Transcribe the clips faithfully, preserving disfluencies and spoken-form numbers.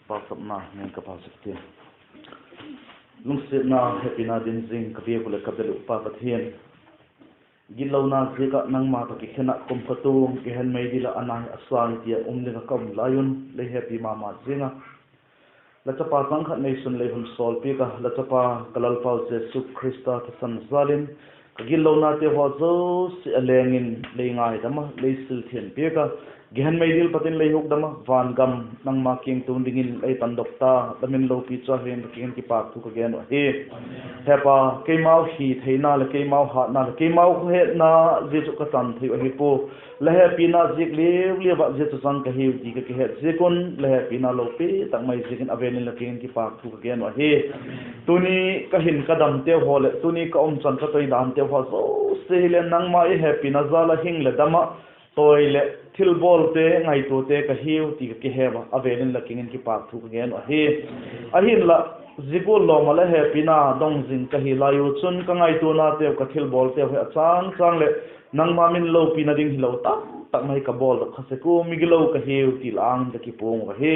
Pauchapna ning ka pau suk ti. Lungsiatna hepina dim zing ka biak uh leh ka bel uh Pa Pathian, gitlona ziak ah nangma tawh kikhen ah kum ka tuang, kihen mei dil ah a nai a sai ti ah um ding ah ka um lai un lei hepi ma ma zing a, la chapa chang khat neisun lei hun sawlpiak a, la chapa ka Lalpau Jesu Khrista thisan jal in ka gitlonate haw zosia a leng in lei ngaidam a, lei sil thiang piak a, kihen mei dil pat in lei hukdam a, van gam nangma kiang tung dingin lei tandok ta, la min lopi chu a hin la kiang in kipâk thu ka gen uh ahi. Hepa, keimau hi theina leh keimau hatna leh keimau hetna zia chu ka chan thei uh ahi pua. La hepina ziak liu liu ah zia chu chang ka hiu ti ka kihet ziak un, la hepina lopi tak mai ziakin a vêl in la kiang in kipâk thu ka gen uh ahi. Tuni ka hin ka damteu haw leh tuni ka um chan ka toi danteu haw zosia hile nangma i hepina jal ah hing leh dam ah, tawi leh thilbawlte ngaituate ka hiu ti ka kihe a, a vêl in la kiang in kipâk thu ka gen uh ahi. Ahinla, zia gual lawm ah la hepina dong zing ka hi lai u chun ka ngaituanateu, ka thilbawlteu hi a châng châng leh nangma min lopina ding hilo tam tak mai ka bawldok kha sek ua, migilo ka hiu ti la âng in ka kipuang uh ahi.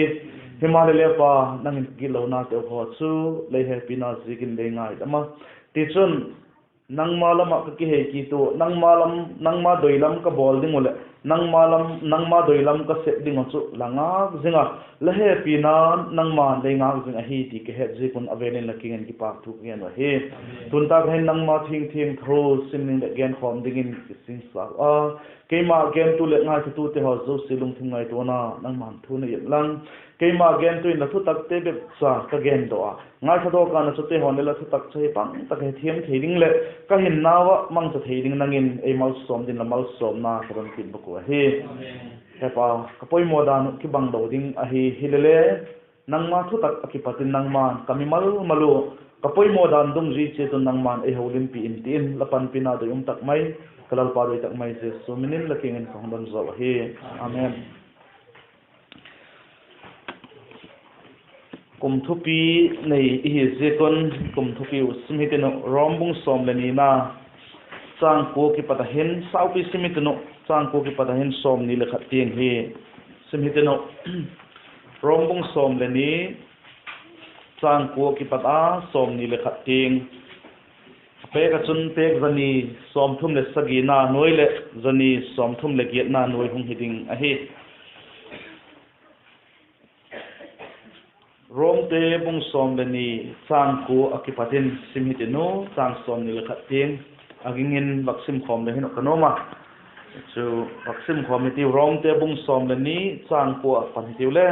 Himaleh le Pa, nang in ka gitlonateu haw chu lei hepina ziakin lei ngaidam a, tichun, nangma lam ah ka kihei kit ua, nangma lam, nangma doi lam ka bawl ding uh leh nangma lam, nangma doi lam ka sep ding uh chu la ngâk zing a, la hepina nangma'n lei ngâk zing ahi ti ka het ziak un a vêl in la kiang in kipâk thu ka gen uh ahi. Tun tak hin nangma thiangthiangtho sim ding leh genkhawm dingin kisingsa ua, keima gentu leh ngaithatute haw zosia lungthim ngaituana nangma'n thu nei inlang, keima gentu in la thutakte bep cha ka gen daw a, ngaithadawk a na chute haw'n le la thutak chu hi pang tak hethiam thei ding leh ka hinnau ah mangcha thei ding nang in ei malsawm din la malsawmna ka don kit bak uh ahi. Hepa, ka poimaw dan uh kibang lo ding ahi hile le, nangma thutak ah kipat in nangma'n ka mimal mal ua, ka poimaw dan dungzui chiat un nangma'n ei holimpi in ti in la panpina doi um tak mai, ka Lalpa doi tak mai Jesu min in la kiang in ka hung don zaw ahi. Amen. Kum thupi nei i hi ziak un, kum thupi uh sim hitin uh, Rom bung sawm leh nina, châng kua kipat a hin, saupi sim hitin uh, châng kua kipat a hin sawmni leh khat tiang hi sim hitin uh. Rom bung sawm leh ni, châng kua kipat a sawmni leh khat tiang. A pêk ah chun pêk za ni sawmthum leh sagina nuai leh za ni sawmthum leh giatna nuai hung hi ding ahi. Romte bung sawm leh ni, châng kua ah kipat in sim hitin u, châng sawmni leh khat tiang. A ging in vak sim khawm le hin ka nuam a, chu vak sim khawm hitiu. Romte bung sawm leh ni, châng kua ah pan hitiu le.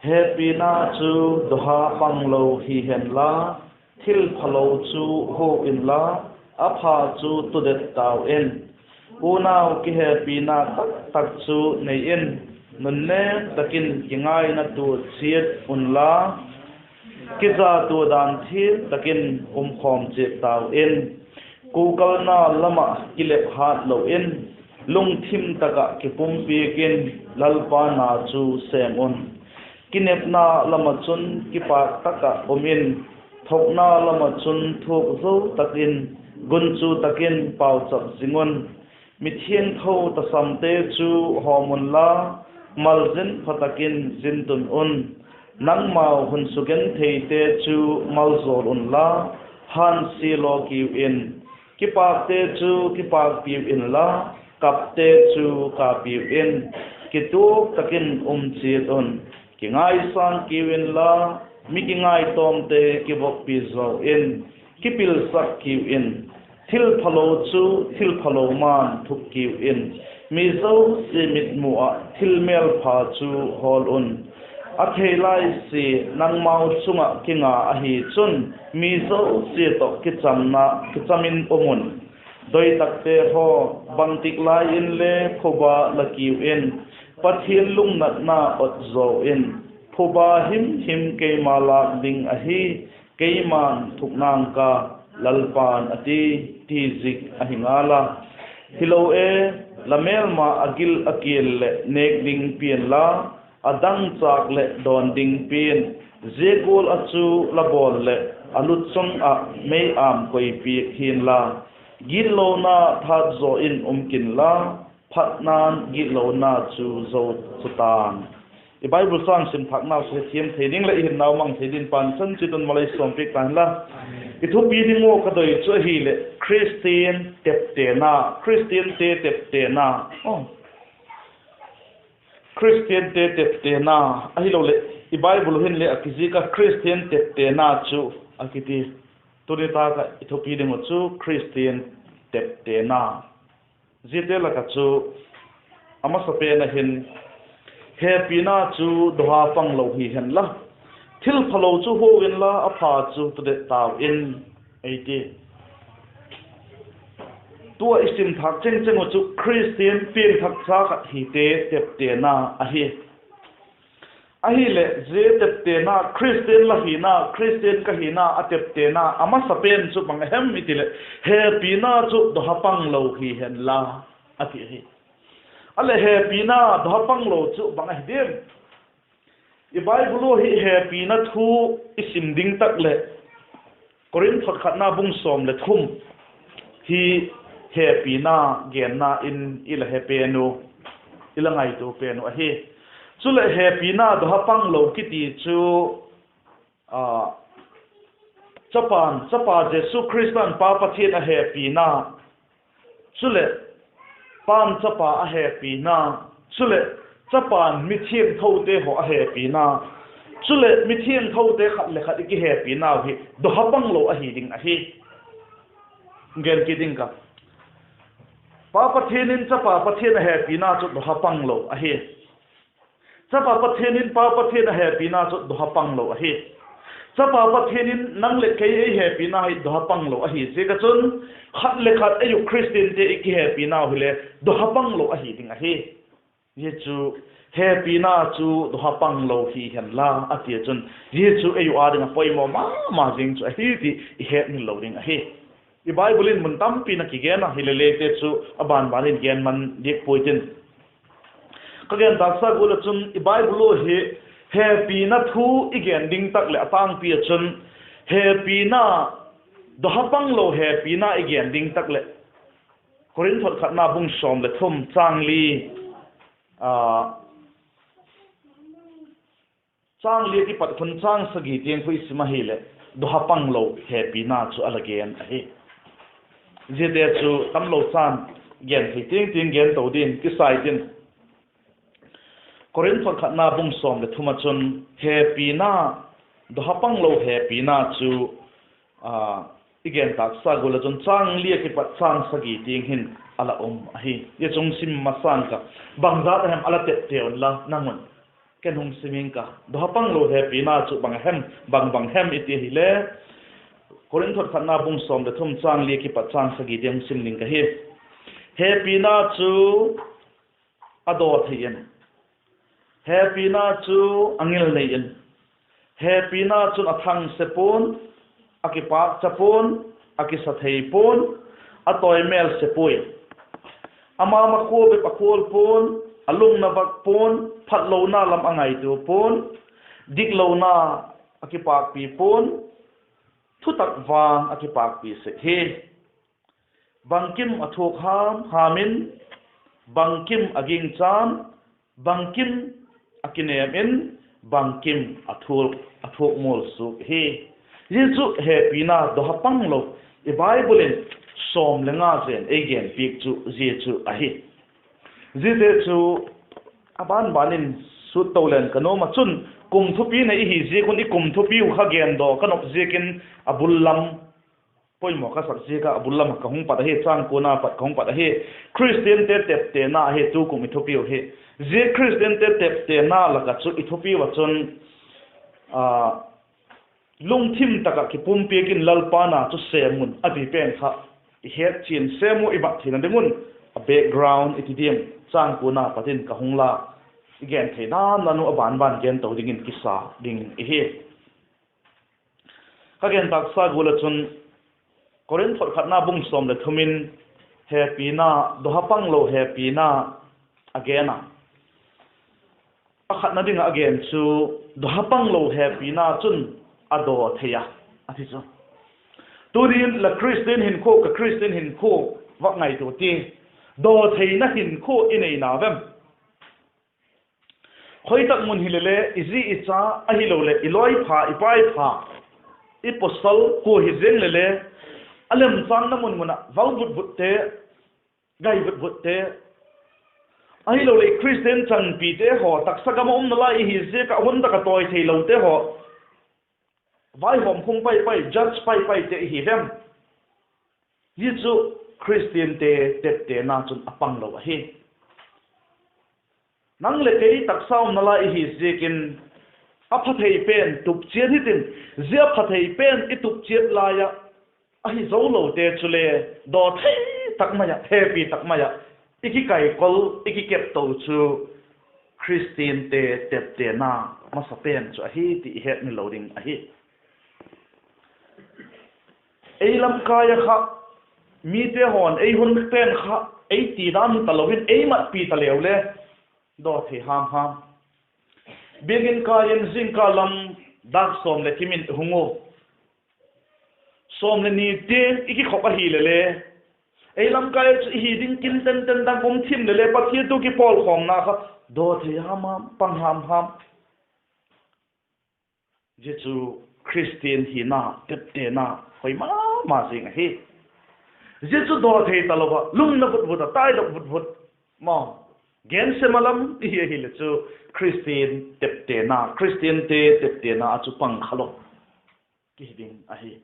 Hepina chu dawha panglo hi henla, thil phalo chu hua inla, a pha chu tudet tau in. Unau, kihepina tak tak chu nei in, nunnêm tak in kingaina tua chiat unla, kizatua dan thiam tak in um khawm chiat tau in. Kukalna lam ah kilep hât lo in, lungthim tak ah kipumpiak in Lalpa na chu sêm un. Kinepna lam ah chun kipâk tak ah um in, thuakna lam ah chun thuak zo tak in, gunchu tak in pauchap zing un. Mithiangtho tasamte chu hawm unla, malzin pha tak in zin tun un. Nangmau hun sugentheite chu maljawl unla, hânsia law kiu in. Kipâkte chu kipâkpiu inla, kapte chu kappiu in. Kituak tak in um chiat un. Kingaisâng kiu inla, mi kingaitawmte kivoppi zaw in. Kipilsak kiu in. Thil phalo chu thil phalo ma'n thuk kiu in. Mi zosia mitmu ah thil mêlpha chu hawl un. A thei lai sia nangmau chung ah kinga ahi chun, mi zosia tawh kichamna, kicham in um un. Doitakte haw, bangtik lai inle phuba la kiu in, Pathian lungnatna ot zaw in. Phuba himhim keima lâk ding ahi, keima'n thuk nang ka, Lalpa'n a ti, ti zik ahi ngal a. Hilo e, la mêlma a gil a kial leh nêk ding pianla, a dangchâk leh dawn ding pian. Zia gual ah chu la bawl leh a luchung ah mei-âm koipiak hi'nla, gitlona that zaw in um kinla, phatna'n gitlona chu zo chu ta'n. I Bible châng sim thâknau chu hethiam thei ding leh i hinnau mang thei dingin Pa'n chan chiat un malei sawmpiak ta hen la. I thupi ding ua ka doi chu ahileh Khristian teptena, Khristiante teptena, Khristiante teptena, ahiloleh i Bible hin le a kizik a Khristian teptena chu a kiti. Tuni tâk ah i thupi ding uh chu Khristian teptena. Ziate lak ah chu a masapen a hin, hepina chu dawha panglo hi hen la, thilphalo chu hua inla, a pha chu tudet tau in, ei ti. Tua i sim thâk chengcheng uh chu Khristian piangthak cha khat hite teptena ahi. Ahileh zia teptena, Khristian la hina, Khristian ka hina a teptena a masapen chu bang a hem i ti leh, hepina chu dawha panglo hi hen la, a ti ahi. A leh hepina dawha panglo chu bang ahi diam? I Bible ua hi hepina thu i sim ding tak leh, Korinth hotkhatna bung sawm leh thum hi hepina genna in i la he pen uh, i la ngaitua pen uh ahi. Chuleh hepina dawha panglo kiti chu, Chapa, Chapa Jesu Khrista'n Pa Pathian a hepina, chuleh Pa'n Chapa a hepina, chuleh Chapa'n mithiangthote haw a hepina, chuleh mithiangthote khat le khat i kihepinau hi dawha panglo ahi ding ahi. Gen kit ding ka, Pa Pathian in Chapa Pathian a hepina chu dawha panglo ahi. Chapa Pathian in Pa Pathian a hepina chu dawha panglo ahi. Chapa Pathian in nang leh kei ei hepina hi dawha panglo ahi ziak ah chun, khat le khat ei uh Khristiante i kihepinau hile dawha panglo ahi ding ahi. Zia chu hepina chu dawha panglo hi hen la a ti ah chun, zia chu ei uh â ding ah poimaw ma ma zing chu ahi ti i hetngil lo ding ahi. I Bible in mun tampi in a kigen a, hile leite chu a ban ban in gen man diak puai tin, ka gen tâksa gual ah chun i Bible ua hi hepina thu i gen ding tak leh a tângpi ah chun, hepina, dawha panglo hepina i gen ding tak leh, Korinth hotkhatna bung sawm leh thum châng li, châng li a kipat khun châng sagi tiang khu i sim ahileh, dawha panglo hepina chu a la gen ahi. Ziate chu tamlo chan gen thei tiang tiang gen to ding kisai tin, Korinth hotkhatna bung sawm leh thum ah chun hepina, dawha panglo hepina chu i gen tâksa gual ah chun châng li a kipat châng sagi tiang hin a la um ahi. Zia chung sim masang ka, bangzat a hem a la tepte unla nang un, ken hung sim ing ka, dawha panglo hepina chu bang a hem, bang bang hem i ti ahile, Korinth hotkhatna bung sawm leh thum châng li a kipat châng sagi tiang hung sim ding ka hi. Hepina chu a daw thei in, hepina chu a ngilnei in, hepina chun a thangse pua'n, a kipâkcha pua'n, a kisa thei pua'n, a tawi mêl se puai. Ama makhua bep a khual pua'n, a lungna vak pua'n, phatlona lam a ngaitua pua'n, diklona a kipâkpi pua'n, thutak vang a kipâkpi sek hi. Bangkim a thuak ham ham in, bangkim a gingcha'n, bangkim a kinêm in, bangkim a thuak mual suak hi. Zia chu hepina dawha panglo, i Bible in sawm le nga zen ei genpiak chu zia chu ahi. Ziate chu a ban ban in sut to leng ka nuam ah chun, kum thupi nei ihi ziak un i kum thupi uh kha gendaw ka nop ziakin, a bul lam poimaw ka sak ziak ah a bul lam ah ka hung pat ahi, châng kuana pat ka hung pat ahi. Khristiante teptena ahi tukum i thupi uh hi. Zia Khristiante teptena lak ah chu i thupi uh ah chun, lungthim tak ah kipumpiak in Lalpa na chu sêm un a ti pen kha i het chian sêm uh i mat theina ding un, a background i ti diam, châng kuana pat in ka hung la, i gen thei dan dan uh a ban ban gen to dingin kisa ding ihi. Ka gen tâksa gual ah chun, Korinth hotkhatna bung sawm leh thum in hepina, dawha panglo hepina a gen a. A khatna ding ah a gen chu, dawha panglo hepina chun a daw thei a, a ti chu. Tuni'n la Khristian hinkhua, ka Khristian hinkhua vak ngaitua ti, daw theina hinkhua i neina vem? Khoi tak mun hile le, i zi i cha, ahiloleh i lawi pha, i pai pha, i pawsal kua hi ziang le le, a lemchângna mun mun ah vau vut vutte, gai vut vutte, ahiloleh Khristian chanpite haw, taksa gam ah umna lai i hi ziak ah hun tak ah tawi theilote haw, vaihawmkhum pai pai, judge pai paite i hi vem? Hi chu Khristiante teptena chun a pang lo ahi. Nang leh kei taksa umna lai i hi ziakin, a pha thei pen tup chiat hitin, zia pha thei pen i tup chiat lai ah, ahi zo lote chule, dawthei tak mai ah, hepi tak mai ah, i kikaikol, i kikepto chu Khristiante teptena masa pen chu ahi ti i hetmil lo ding ahi. Ei lamkai ah kha, mite haw'n ei hun pen kha, ei ti dan talo in ei matpi taleu le, dawthei ham ham. Biakin kai in zingkal lam dâk sawm leh kim in hung u, sawm leh ni tiang i kikhop ahile le, ei lamkai chu i hi ding kin tenten dang um thim le le, Pathian thu kipawlkhawmna kha dawthei ham ham, pang ham ham. Zia chu Khristian hina teptena hoi ma ma zing ahi. Zia chu dawthei talo ah, lungna vut vut ah, taidok vut vut, maw, gensia ma lam i hi ahile chu, Khristian teptena, Khristiante teptena ah chu pang kha lo kihi ding ahi.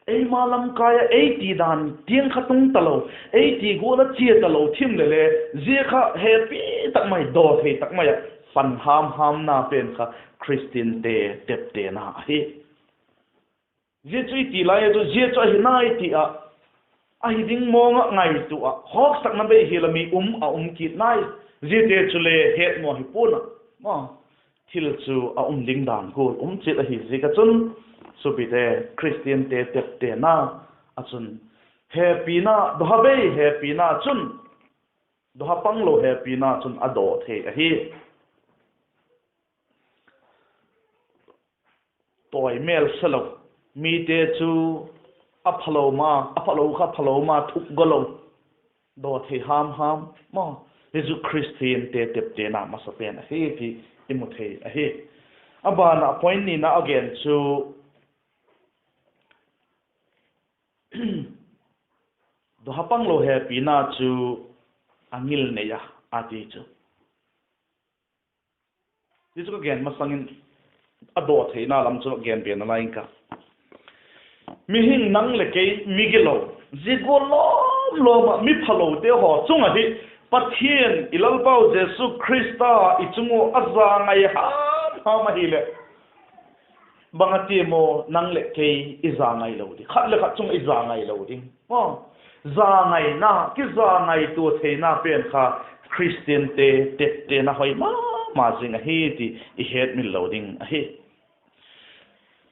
Eima lamkai ah ei ti dan tiang kha tung talo, ei ti gual ah chia talo thim le le, zia kha hepi tak mai, dawthei tak mai ah pan ham hamna pen kha Khristiante teptena ahi. Zia chu i ti lai a chu, zia chu ahi nai ti ah, ahi ding mawng ah ngaitua ah, hawksakna bei hial ah mi um a um kit nai. Ziate chule hetmaw hi pua'n ah, thil chu a um ding dan gual um chiat ahi ziak ah chun, supite, Khristiante teptena ah chun, hepina, dawha bei hepina chun, dawha panglo hepina chun a dawthei ahi. Tawi mêl sa lo, mite chu a phalo ma, a phalo kha phalo ma thuk go lo, dawthei ham ham, maw, hi chu Khristiante teptena masa pen ahi ti i mu thei ahi. A ban ah point nina a gen chu, dawha panglo hepina chu a ngilnei a, a ti chu. Hi chu ka gen masang in, a dawtheina lam chu gen bêk nalai ing ka. Mihing nang leh kei migilo, zia gual lawm lawm ah mi phalote haw chung ahi, Pathian i Lalpau Jesu Khrista i chung ua a zangai ham ham ahileh, bang a tia maw, nang leh kei i zangai lo ding, khat le khat chung i zangai lo ding. Zangaina, kizangaitua theina pen kha Khristiante teptena hoi ma ma zing ahi ti i hetmil lo ding ahi.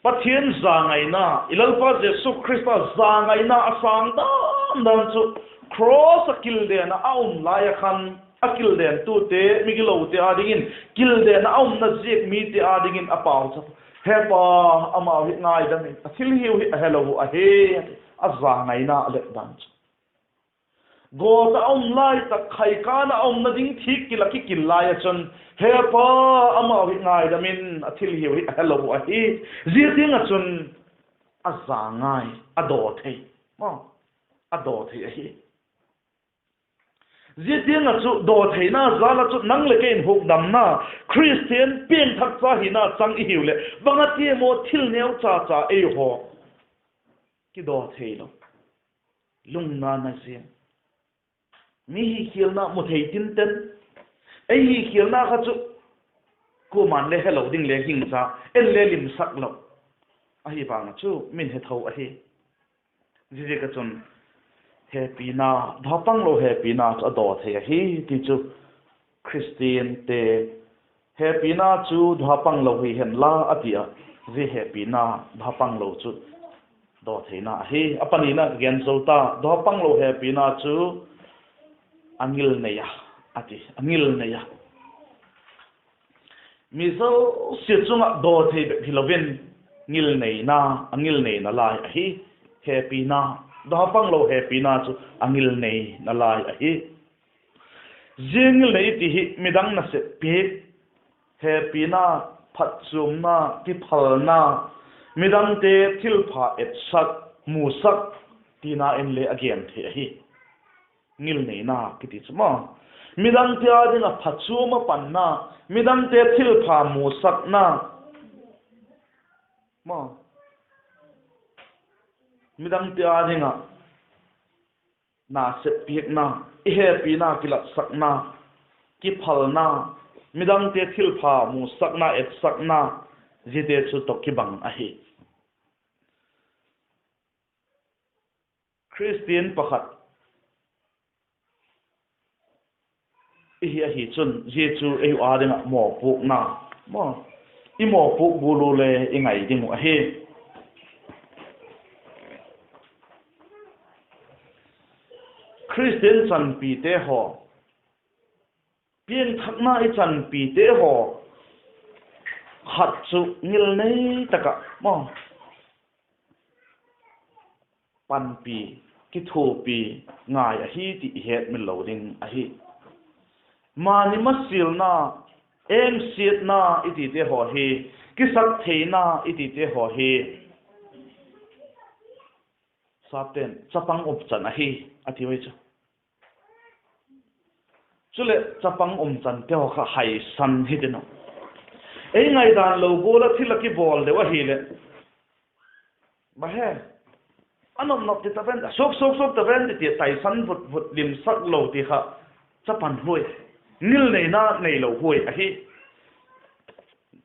Pathian zangaina, i Lalpa Jesu Khrista zangaina a sâng dan dan chu, cross ah kilden ah a um lai ah khan, a kildentute migilote â dingin, kilden ah a umna ziak mite â dingin a pauchap, He Pa, amau hi ngaidam in, a thilhiu hi a helo uh ahi, a zangaina a let dan chu. Gawt ah a um lai tak, khaikân ah a umna ding thîk kil ah kikil lai ah chun, He Pa, amau hi ngaidam in, a thilhiu hi a helo uh ahi. Zia tiang ah chun a zangai, a dawthei, a dawthei ahi. Zia tiang ah chu dawtheina jal ah chu nang leh kei in hukdamna, Khristian piangthak cha hina chang i hiu leh, bang a tia maw, thil neu cha cha ei haw kidawthei lo, lungna na ziang, mi hikhialna mu thei tinten, ei hikhialna kha chu kuama'n le helo ding le hing cha, en le limsak lo, ahi vang ah chu min he tho ahi. Ziaziak ah chun hepina, dawha panglo hepina chu a dawthei ahi ti chu Khristiante hepina chu dawha panglo hi hen la a ti a, zia hepina dawha panglo chu dawtheina ahi. A panina ka gen zo ta, dawha panglo hepina chu a ngilnei a, a ti, a ngilnei a. Mi zosia chung ah dawthei bep hilo in, ngilneina, a ngilneina lai ahi. Hepina, dawha panglo hepina chu a ngilneina lai ahi. Zia ngilnei i ti hi midang nasep piak, hepina, phatchuamna, kiphalna, midangte thilpha etsak, musak tina in le a gen thei ahi. Ngilneina kiti chu maw, midangte â ding ah phatchuam a panna, midangte thilpha musakna, maw, midangte â ding ah nasep piakna, i hepina kilatsakna, kiphalna, midangte thilpha musakna, etsakna, ziate chu tawh kibang ahi. Khristian pakhat i hi ahi chun zia chu ei â ding ah mawpuakna, maw, i mawpuak gual ua le i ngai ding uh ahi. Khristian chanpite haw, piangthakna i chanpite haw khat chu ngilnei tak ah, maw, panpi, kithuapi ngai ahi ti i hetmil lo ding ahi. Mani masilna, engsiatna i tite haw hi, kisaktheina i tite haw hi, Satan chapang umchan ahi, a ti ui chu. Chuleh chapang umchante haw kha haisan hitin uh, ei ngaidan lo gual ah thil a kibawl deu ahileh, mahe, a nop nop ti ta ven, a suak suak suak ta ven ti, ti taisan vut vut limsak lo ti kha, chapan huai, ngilneina neilo huai ahi.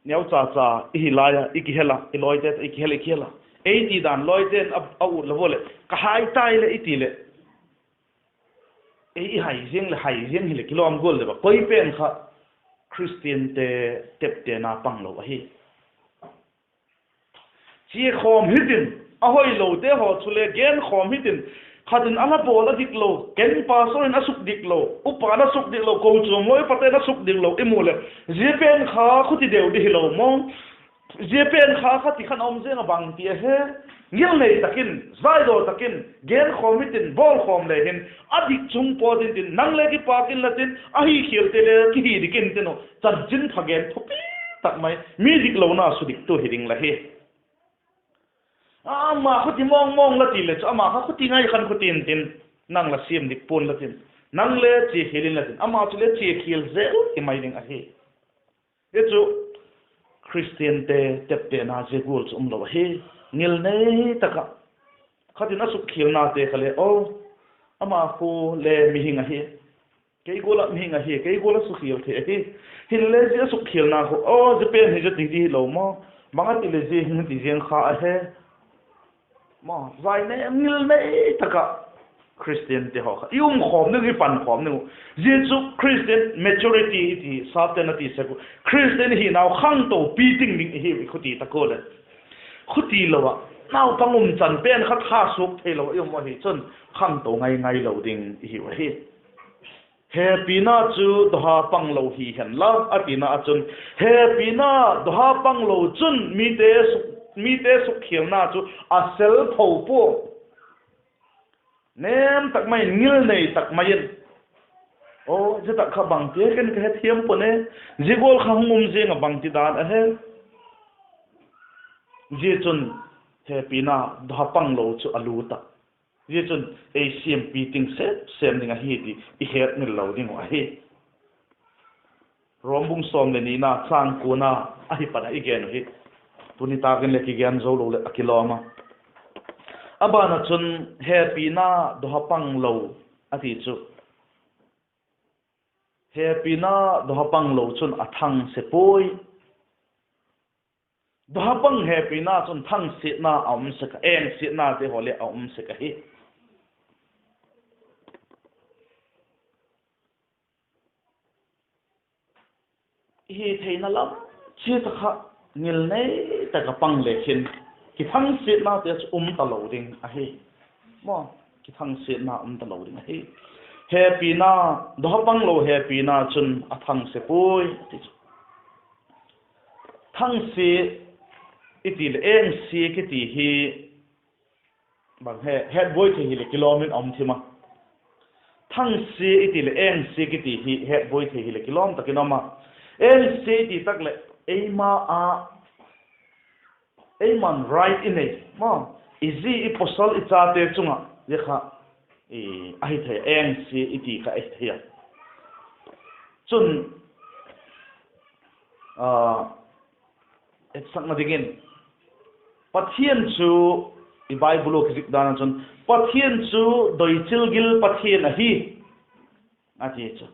Neuchacha i hi lai a i kihel a, i lawite i kihel, i kihel a, ei ti dan lawite'n a, a ut lo ua leh ka hai tai leh i ti leh, ei i hai ziang leh hai ziang hileh kilawm gual deu a, koi pen kha Khristiante teptena pang lo ahi. Chia khawm hitin, a hoilote haw chule gen khawm hitin, khat in a la bawl a dik lo, ken pastor in a sukdik lo, upa'n a sukdik lo, kochuam lawi pate'n a sukdik lo i mu leh, zia pen kha khuti deu di hilo maw? Zia pen kha kha ti khan a um ziang a, bangti a he? Ngilnei tak in, zaidaw tak in gen khawm hitin, bawl khawm le hin, a dik chung pawt intin, nang le kipâk inla tin, a hi khialte le kihi dik intin uh, chanchinpha gen thupi tak mai, mi diklona sudiktu hi ding la hi. Ama khuti mawng mawng la ti leh chu ama kha khuti ngai khan khuti intin, nang la siam dik pua'n la tin, nang le chia khial inla tin, ama chu le chia khial zel ti mai ding ahi. Hi chu Khristiante teptena zia gual chu um lo ahi. Ngilnei tak ah, khat in a sukkhialnate kha le, aw, ama khu le mihing ahi, kei gual ah mihing ahi, kei gual ah sukkhial thei ahi. Hinle zia a sukkhialna khu, aw, zia pen hi zia ti di hilo maw, bang a ti leh zia hing ti ziang kha a he? Maw, zai ne ngilnei tak ah Khristiante haw kha i um khawm ding, i pan khawm ding uh. Zia chu Christian maturity i ti, Satan a ti sek uh, Khristian i hinau khangto pi ting ding i hiu, i khuti tak ua leh. Khuti lo ah, naupang umchan pen kha tha suak theilo ah i um ahi chun, khangto ngai ngai lo ding i hiu ahi. Hepina chu dawha panglo hi hen la, a tina ah chun, hepina dawha panglo chun mite suk, mite sukkhialna chu a sel tho pua. Nem tak mai in, ngilnei tak mai in, aw, zia tak kha bangti a, ken ka hethiam pua'n e, zia gual kha hung um ziang ah bangti dan a he? Zia chun hepina dawha panglo chu a lût ah, zia chun ei siampi ting sep sem ding ahi ti i hetmil lo ding uh ahi. Rom bung sawm leh nina châng kuana ahi pan ah i gen uh hi, tuni tâk in leh kigen zo lo leh a kilawm a. A ban ah chun, hepina dawha panglo a ti chu, hepina dawha panglo chun a thangse puai. Dawha pang hepina chun thangsiatna a um sek a, engsiatnate haw le a um sek ahi. I hi theina lam chiat ah kha ngilnei tak ah pang le hin, kithangsiatnate chu um talo ding ahi. Maw, kithangsiatna um talo ding ahi. Hepina, dawha panglo hepina chun a thangse puai, a ti chu. Thangsia i ti leh engsia kiti hi, bang he, hetbuai thei hileh kilawm in a um thim a. Thangsia i ti leh engsia kiti hi hetbuai thei hileh kilawm tak in um a. Engsia i ti tak leh eima a, eima'n right i nei maw, i zi, i pawsal, i chate chung ah zia kha ahi thei, engsia i ti kha ahi thei a. Chun, etsakna dingin, Pathian chu, i Bible ua kizik dan ah chun, Pathian chu doichil gil Pathian ahi, a ti chu.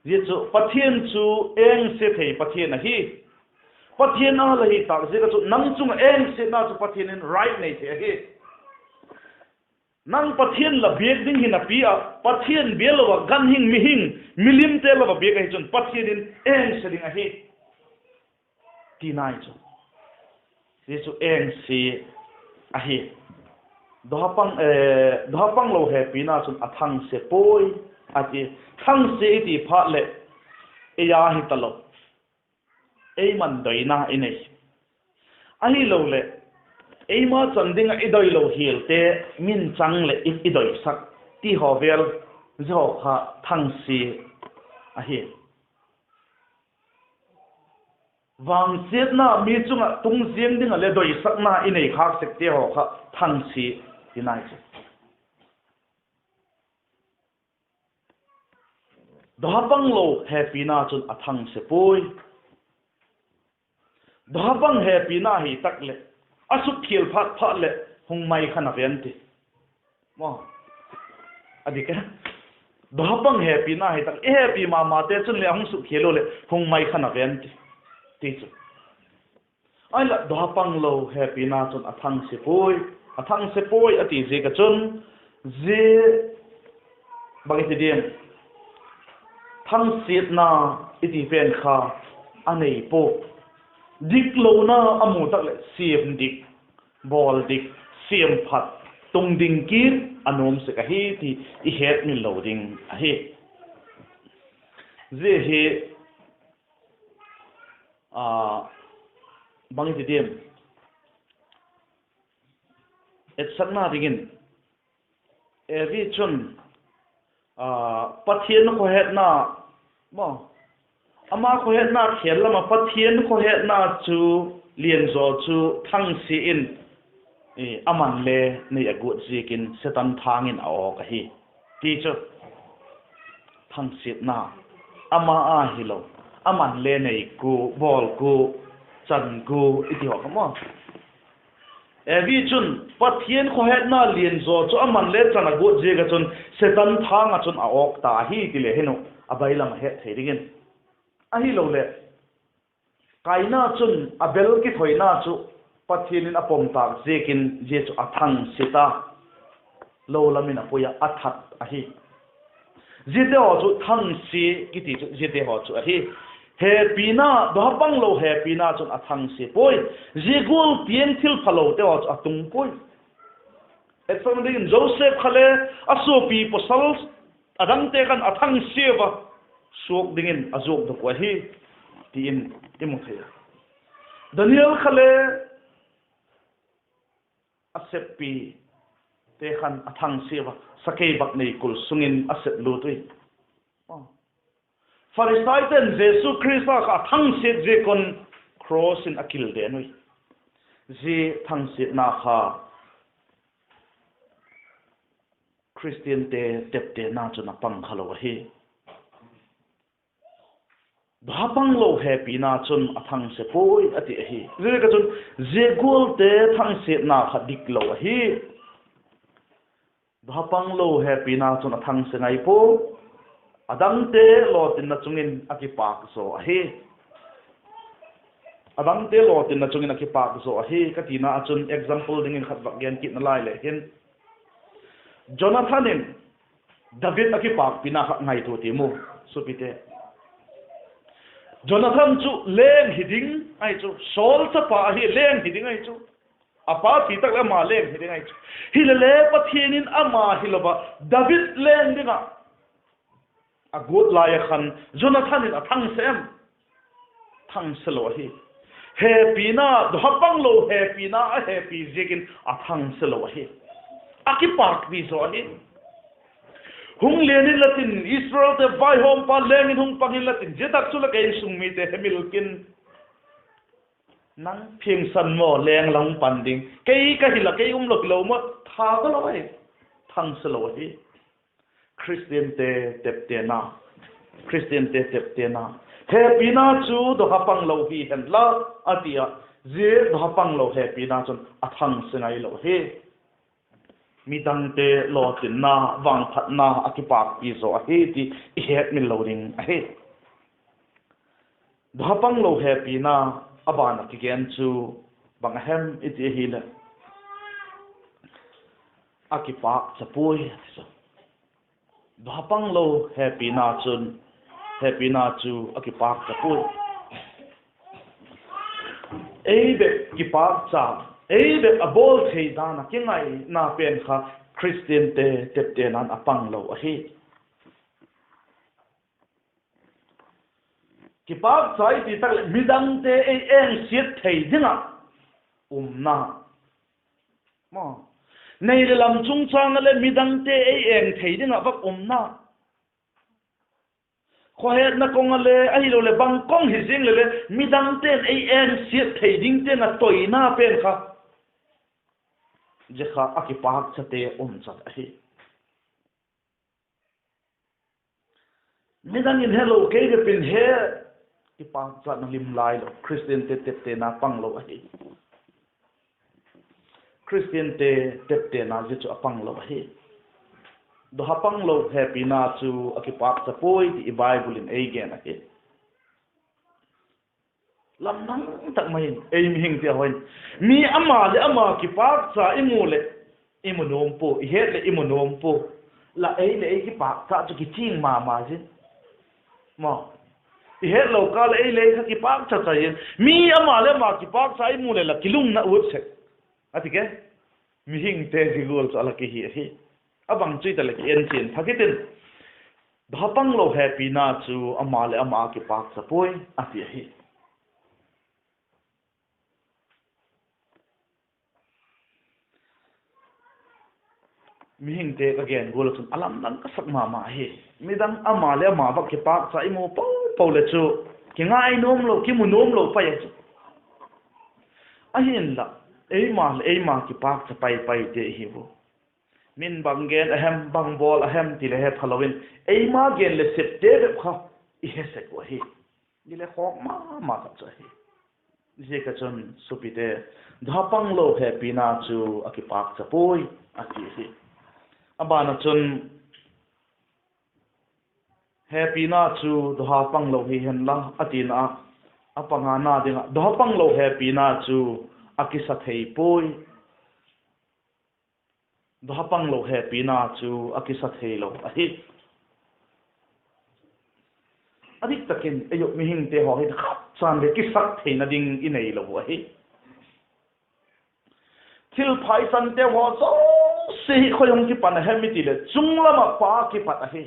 Zia chu Pathian chu engsia thei Pathian ahi. Pathian a la hi tâk ziak ah chu nang chung ah engsiatna chu Pathian in right nei thei ahi. Nang Pathian la biak ding hin a pi ah, Pathian bia lo ah ganhing, mihing, milimte lo ah biak ahi chun Pathian in engsia ding ahi, ti nai chu. Zia chu engsia ahi. Dawhapang, dawhapang lo hepina chun a thangsia puai, a ti. Thangsia i ti phat leh ei a hi talo, eima'n doina i nei. Ahiloleh eima chan ding ah i doilo hialte, min chang leh i, i doisak ti haw vel, zia haw kha thangsia ahi. Vangsiatna mi chung ah tung ziang ding ah le doisakna i nei khâk sekte haw kha thangsia ti nai chu. Dawhapang lo hepina chun a thangsia puai. Dawhapang hepina hi tak leh, a sukkhial phat phat leh hung mai khan a ven ti. A dik e. Dawhapang hepina hi tak, i hepi ma mate chun leh a hung sukkhial u leh hung mai khan a ven ti, ti chu. Ahilah dawhapang lo hepina chun a thangsia puai, a thangsia puai a ti ziak ah chun, zia bang i ti diam, thangsiatna i ti pen kha a nei pua. Diklona a mu tak leh siam dik, bawl dik, siam phat, tung ding kit a nuam sek ahi ti i hetmil lo ding ahi. Zia hi, a, bang i ti diam, etsakna dingin, Evi chun, a, Pathian khawhetna, maw, ama khawhetna khêl lam ah Pathian khawhetna chu lianzaw chu thangsia in, a man le nei a guat ziakin Setan thâng in a awk ahi, ti chu. Thangsiatna ama a hilo, a man le nei kua, bawl kua, chan kua i ti haw kha maw. Evi chun Pathian khawhetna lianzaw chu a man le chan a guat ziak ah chun Setan thâng ah chun a awk ta ahi ti le hin uh, a bailam a het thei dingin. Ahiloleh, Kaina chun Abel kithoina chu Pathian in a pom tâk ziakin zia chu a thangsia ta, lo lam in a pui ah, a that ahi. Ziate haw chu thangsia kiti chu ziate haw chu ahi. Hepina, dawhapang lo hepina chun a thangsia puai. Zia gual tiang thilphalote haw chu a tung puai. Etsakna dingin Joseph kha le a suapi pawsal a dangte khan a thangsia ua, suak dingin a zuakdok uh ahi, ti in i mu thei a. Daniel kha le a seppite khan a thangsia ua, sakeibaknei kul sung in a sep lut ui. Pharisaite'n Jesu Khrista kha a thangsiat ziak un cross in a kilden ui. Zia thangsiatna kha Khristiante teptena chun a pang kha lo ahi. Dawhapang lo hepina chun a thangsia puai a ti ahi. Ziaziakchun, zia gualte thangsiatna kha dik lo ahi. Dawhapang lo hepina chun a thangsia ngai pua. A dangte lawtinna chung in a kipâk zaw ahi. A dangte lawtinna chung in a kipâk zaw ahi ka tina ah chun example dingin khat vak gen kit nalai le hin, Jonathan in David a kipâkpina kha ngaitua ti mu, suapite. Jonathan chu leng hi ding ahi chu, Saul chapa ahi, leng hi ding ahi chu. A pa thi tak leh ama leng hi ding ahi chu. Hilele Pathian in ama hilo ah David leng ding ah a guat lai ah khan Jonathan in a thangsia em? Thangsia lo ahi. Hepina, dawhapang lo hepina a hepi ziakin a thangsia lo ahi. A kipâkpi zaw ahi. Hung lian inla tin, Israelte vaihawmpa leng in hung pang inla tin, zia tak chu la kei insung mite hemil kin. Nang thiangsan maw leng la hung pan ding? Kei ka hi la, kei um lo hilo maw? Tha ka lo ahi. Thangsa lo ahi. Khristiante teptena, Khristiante teptena, hepina chu dawha pang lo hi hen la, a ti a, zia dawha pang lo hepina chun a thangsa ngai lo hi. Midangte lawchinna, vangphatna a kipâkpi zaw ahi ti i hetmil lo ding ahi. Dawha pang lo hepina a ban ah kigen chu bang a hem i ti ahileh, a kipâkcha puai a ti chu. Dawha pang lo hepina chun, hepina chu a kipâkcha puai. Ei bep kipâkcha, ei bep a bawl thei dan ah kingaina pen kha Khristiante teptena'n a pang lo ahi. Kipâkcha i ti tak leh midangte ei engsiat thei ding ah umna. Nei leh lam chungchâng ah le midangte ei eng thei ding ah vak umna. Khawhetna kong ah le ahiloleh bang kong hi ziang leh le midangte'n ei engsiat thei ding tiang ah toina pen kha, zia kha a kipâkchate umchat ahi. Midang in helo, kei bep in he, kipâkchana lim lai lo, Khristiante teptena pang lo ahi. Khristiante teptena zia chu a pang lo ahi. Dawha pang lo hepina chu a kipâkcha puai ti i Bible in ei gen ahi. Lamdang tak mai in ei mihingte haw in, mi ama leh ama kipâkcha i mu leh i mu nuam pua, i het leh i mu nuam pua. La ei leh ei kipâkcha chu kiching ma ma zing. I hetlo kâl ah ei leh ei kha kipâkcha chai in, mi ama leh ama kipâkcha i mu leh la kilungna ut sek, a ti ke. Mihingte zia gual chu a la kihi ahi. A bang chu i ta leh ki en chian thak i tin. Dawha pang lo hepina chu ama leh ama kipâkcha puai a ti ahi. Mihingte ka gen gual ah chun a lamdang ka sak ma ma hi. Midang ama leh ama vak kipâkcha i mu po po leh chu kingai nuam lo, kimu nuam lo pai a chu. Ahinla, eima leh eima kipâkcha pai paite i hiu. Min bang gen a hem, bang bawl a hem ti le he phalo in, eima gen leh septe bep kha i he sek uh ahi. Ni le khawk ma ma tak chu ahi. Ziak ah chun suapite, dawha pang lo hepina chu a kipâkcha puai a ti hi. A ban ah chun, hepina chu dawha pang lo hi hen la a tina ah, a pangana ding ah, dawha pang lo hepina chu a kisa thei puai. Dawha pang lo hepina chu a kisa thei lo ahi. A dik tak in ei uh mihingte haw hi khat chan le kisak theina ding i nei lo uh ahi. Thil phaichante haw zosia hi khoi hung kipan a hem i ti leh, chung lam ah Pa kipat ahi.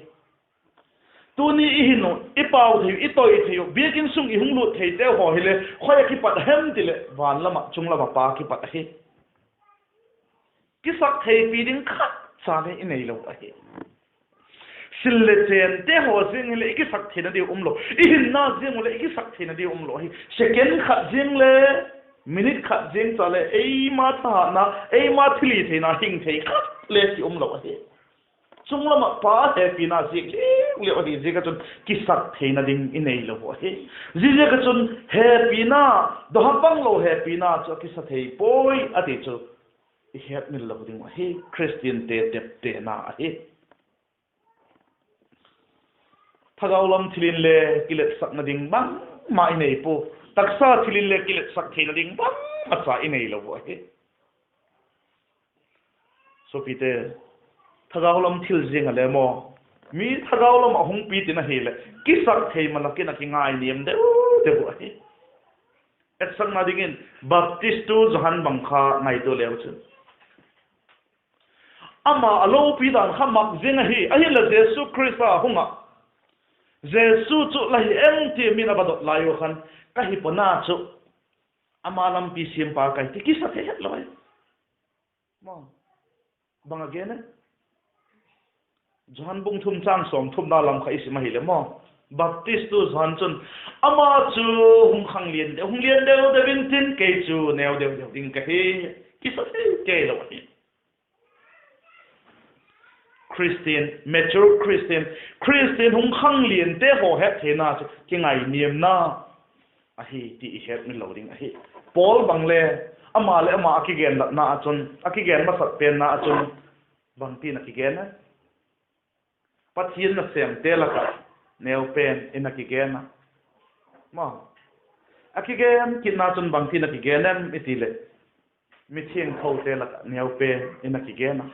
Tuni i hin uh, i pau thei uh, i toi thei uh, biakin sung i hung lut theite haw hile khoi ah kipat a hem ti leh, van lam ah, chung lam ah Pa kipat ahi. Kisak theipi ding khat cha le i nei lo ahi. Sil le chênte haw ziang hileh i kisak theina diu um lo. I hinna ziang u leh i kisak theina diu um lo ahi. Second khat ziang le, minute khat ziang cha le eima thahatna, eima thilhitheina hing thei khat le ki um lo ahi. Chung lam ah Pa hepina ziak liu liu ahi ziak ah chun kisak theina ding i nei lo uh ahi. Ziaziak ah chun hepina, dawha pang lo hepina chu a kisa thei puai a ti chu i hetmil lo ding uh ahi. Khristiante teptena ahi. Thagau lam thil in le kiletsakna ding bangma i nei pua. Taksa thil in le kiletsak theina ding bangma cha i nei lo uh ahi. Suapite, thagau lam thil ziang ah le maw, mi thagau lam ah hung pi tin ahileh kisak thei malak in a kingai niam deu deu uh ahi. Etsakna dingin Baptistu Johan bang kha ngaitua leu chun, ama a lopi dan kha mak ziang ahi. Ahinla Jesu Khrista hung ah, Jesu chu la hi em ti min a va dot lai ua khan, ka hi pua na chu, ama lampi siampa ka hi ti kisa thei het lo ahi. Bang a gen e? Johan bung thum châng sawmthumna lam kha i sim ahileh maw, baptistu Johan chun, ama chu hung khang lian deu, hung lian deu deu intin, kei chu neu deu deu ding ka hi, kisa thei kei lo ahi. Christian, mature Christian, Christian hung khang liante haw hettheina chu kingainiamna ahi ti i hetmil lo ding ahi. Paul bang le, ama leh ama a kigenlatna ah chun, a kigen masat penna ah chun, bangtin a kigen a? Pathian nasêmte lak ah neu pen in a kigen a. Ma, a kigen kitna chun bangtin a kigen em i ti leh, mithiangthote lak ah neu pen in a kigen a.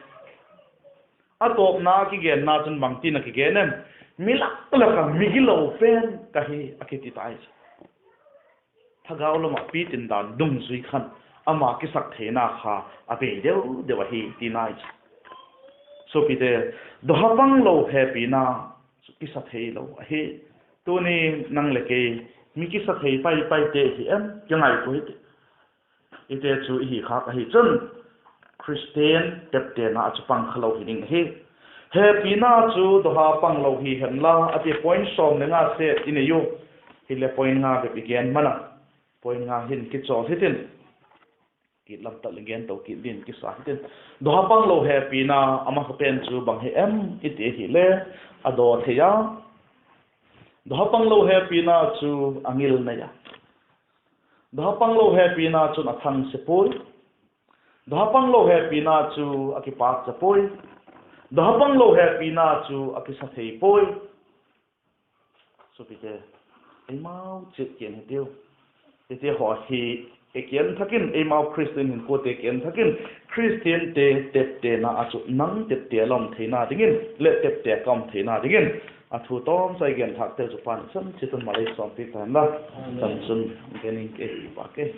A tawpna a kigenna chun bangtin a kigen em? Mi lak lak ah migilo pen ka hi, a kiti tai chu. Thagau lam ah pitin dan dungzui khan ama kisaktheina kha a bei deu deu ahi ti nai chu. Suapite, dawha panglo hepina chu kisa theilo ahi. Tuni nang leh kei mi kisa thei pai paite hi em? Kingaitua hiti. Ite chu i hi khâk ahi chun, Khristian teptena ah chu pang kha lo hi ding ahi. Hepina chu dawha panglo hi henla a ti, point sawm le nga set i nei u. Hileh point nga bep i gen man a, point nga hin kichawl hitin, kit lam tak leh gen to kit ding kisa hitin. Dawha panglo hepina a masapen chu bang hi em i ti ahile, a daw thei a. Dawha panglo hepina chu a ngilnei a. Dawha panglo hepina chun a thangse puai. Dawha panglo hepina chu a kipâkcha puai. Dawha panglo hepina chu a kisa thei puai. Suapite, eimau chiat kiang hitiu. Hiti haw hi, e kiang thak in, eimau Khristian hinkhuate kiang thak in, Khristiante teptena ah chu nang tepte la um theina dingin leh tepte ka um theina dingin, a thu tawmchai gen thâkte chu Pa'n chan chiat un malei sawmpiak ta hen la. Chan chun gen ing ke, pa ke.